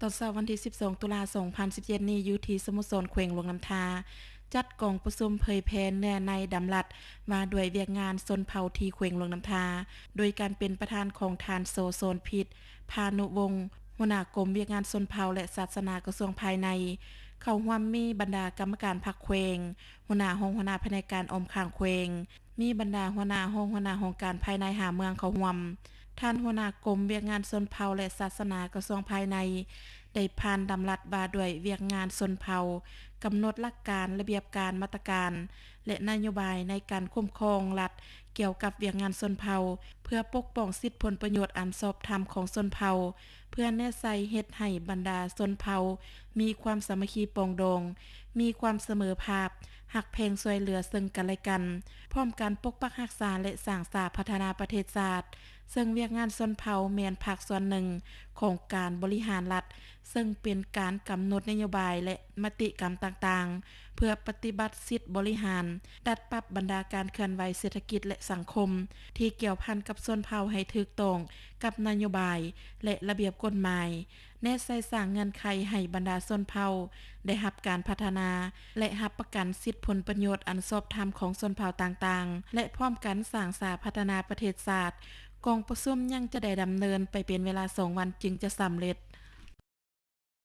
ຕອນເຊົ້າວັນທີສິບສອງ ຕຸລາ ສອງພັນສິບເຈັດນີ້ ຢູ່ທີ່ສະໂມສອນແຂວງຫຼວງນ້ຳທາ ຈັດກອງປະຊຸມເຜີຍແຜ່ເນື້ອໃນດຳລັດວ່າດ້ວຍວຽກງານຊົນເຜົ່າທີ່ແຂວງຫຼວງນ້ຳທາ ໂດຍການເປັນປະທານຂອງທ່ານ ໂສ ສອນພິດ ພານຸວົງ ຫົວໜ້າກົມວຽກງານຊົນເຜົ່າ ແລະ ສາສະໜາ ກະຊວງພາຍໃນ. ເຂົ້າຮ່ວມມີບັນດາກຳມະການພັກແຂວງ, ຫົວໜ້າຫ້ອງ, ຫົວໜ້າພະແນກການອ້ອມຂ້າງແຂວງ, ມີບັນດາຫົວໜ້າຫ້ອງ, ຫົວໜ້າຫ້ອງການພາຍໃນຫ້າເມືອງເຂົ້າຮ່ວມ. ທ່ານຫົວໜ້າກົມວຽກງານຊົນເຜົ່າ ແລະ ສາສະໜາ ກະຊວງພາຍໃນ ໄດ້ຜ່ານດຳລັດວ່າດ້ວຍວຽກງານຊົນເຜົ່າ, ກຳນົດຫຼັກການ, ລະບຽບການ, ມາດຕະການ ແລະ ນະໂຍບາຍໃນການຄຸ້ມຄອງລັດກ່ຽວກັບວຽກງານຊົນເຜົ່າ ເພື່ອປົກປ້ອງສິດຜົນປະໂຫຍດອັນຊອບທຳຂອງຊົນເຜົ່າ, ເພື່ອແນໃສ່ເຮັດໃຫ້ບັນດາຊົນເຜົ່າມີຄວາມສາມັກຄີປອງດອງ, ມີຄວາມສະເໝີພາບ, ຮັກແພງຊ່ວຍເຫຼືອເຊິ່ງກັນແລະກັນ, ພ້ອມກັນປົກປັກຮັກສາ ແລະ ສ້າງສາພັດທະນາປະເທດຊາດ, ເຊິ່ງວຽກງານຊົນເຜົ່າແມ່ນພາກສ່ວນໜຶ່ງຂອງການບໍລິຫານລັດ, ເຊິ່ງເປັນການກຳນົດນະໂຍບາຍ ແລະ ມະຕິກຳຕ່າງໆ ເພື່ອປະຕິບັດສິດບໍລິຫານ, ດັດປັບບັນດາການເຄື່ອນໄຫວເສດຖະກິດ ແລະ ສັງຄົມ ທີ່ກ່ຽວພັນກັບຊົນເຜົ່າໃຫ້ຖືກຕ້ອງກັບນະໂຍບາຍ ແລະ ລະບຽບກົດໝາຍ, ແນໃສ່ສ້າງເງື່ອນໄຂໃຫ້ບັນດາຊົນເຜົ່າໄດ້ຮັບການພັດທະນາ ແລະ ຮັບປະກັນສິດຜົນປະໂຫຍດອັນຊອບທຳຂອງຊົນເຜົ່າຕ່າງໆ ແລະ ພ້ອມກັນສ້າງສາພັດທະນາປະເທດຊາດ. ກອງປະຊຸມຍັງຈະໄດ້ດຳເນີນໄປເປັນເວລາສອງວັນຈຶ່ງຈະສຳເລັດ.